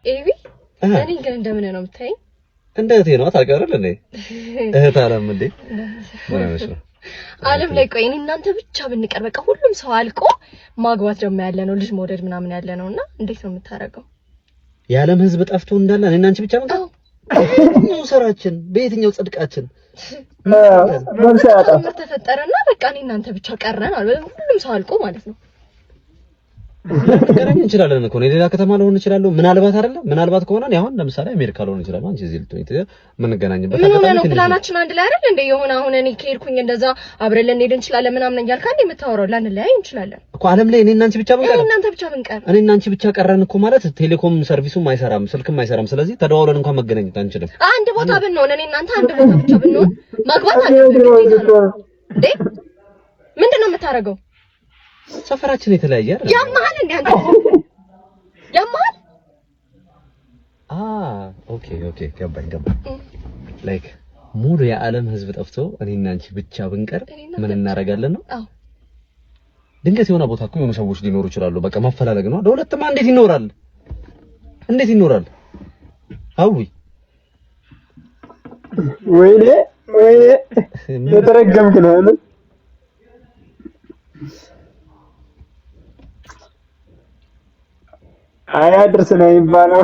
ኤቢ፣ እኔ ግን እንደምን ነው የምታየኝ? እንደ እህቴ ነው፣ ታውቂው አይደል እንዴ? እህት አለም እንዴ? ምን ሆነሽ ነው? ዓለም ላይ ቆይ እኔ እናንተ ብቻ ብንቀር በቃ ሁሉም ሰው አልቆ ማግባት ደግሞ ያለ ነው፣ ልጅ መውለድ ምናምን ያለ ነው። እና እንዴት ነው የምታደርገው? የዓለም ህዝብ ጠፍቶ እንዳለ እኔ እና አንቺ ብቻ ብንቀር በየትኛው ስራችን፣ በየትኛው ጽድቃችን? መልስ አያጣም። ተአምር ተፈጠረና በቃ እኔ እናንተ ብቻ ቀረን አለ። ሁሉም ሰው አልቆ ማለት ነው። ልንገናኝ እንችላለን እኮ፣ እኔ ሌላ ከተማ ልሆን እችላለሁ። ምናልባት አይደለ? ምናልባት ከሆነ እኔ አሁን ለምሳሌ አሜሪካ ልሆን እችላለሁ። አንቺ እዚህ ልትሆኝ የምንገናኝበት ምን ሆነ አጋጣሚ ነው? ትንሽ ነው። ፕላናችን አንድ ላይ አይደል እንደ የሆነ አሁን እኔ ከሄድኩኝ እንደዛ አብረን ልንሄድ እንችላለን ምናምን እያልክ አንዴ የምታወራው ላንለያይ እንችላለን እኮ ዓለም ላይ እኔ እና አንቺ ብቻ እኔ ብንቀር እናንተ ብቻ ብንቀር እኔ እና አንቺ ብቻ ቀረን እኮ ማለት ቴሌኮም service ኡም አይሰራም፣ ስልክም አይሰራም። ስለዚህ ተደዋውለን እንኳን መገናኘት አንችልም። አንድ ቦታ ብንሆን፣ እኔ እናንተ አንድ ቦታ ብቻ ብንሆን ማግባት አለብን ግዴታ ነው እንዴ። ምንድን ነው የምታደርገው? ሰፈራችን የተለያየ አይደል? ያመሃል እንዴ አንተ፣ ያመሃል? አ okay okay፣ ገባኝ ገባኝ። Like ሙሉ የዓለም ህዝብ ጠፍቶ እኔና አንቺ ብቻ ብንቀር እኔና ምን አንተ እናደርጋለን ነው? አዎ። ድንገት የሆነ ቦታ እኮ የሆኑ ሰዎች ሊኖሩ ይችላሉ። በቃ ማፈላለግ ነው። ለሁለትማ እንዴት ይኖራል? እንዴት ይኖራል? አዊ ወይኔ ወይኔ፣ የተረገምክ ነው አይደል? አያድርስ ነው የሚባለው።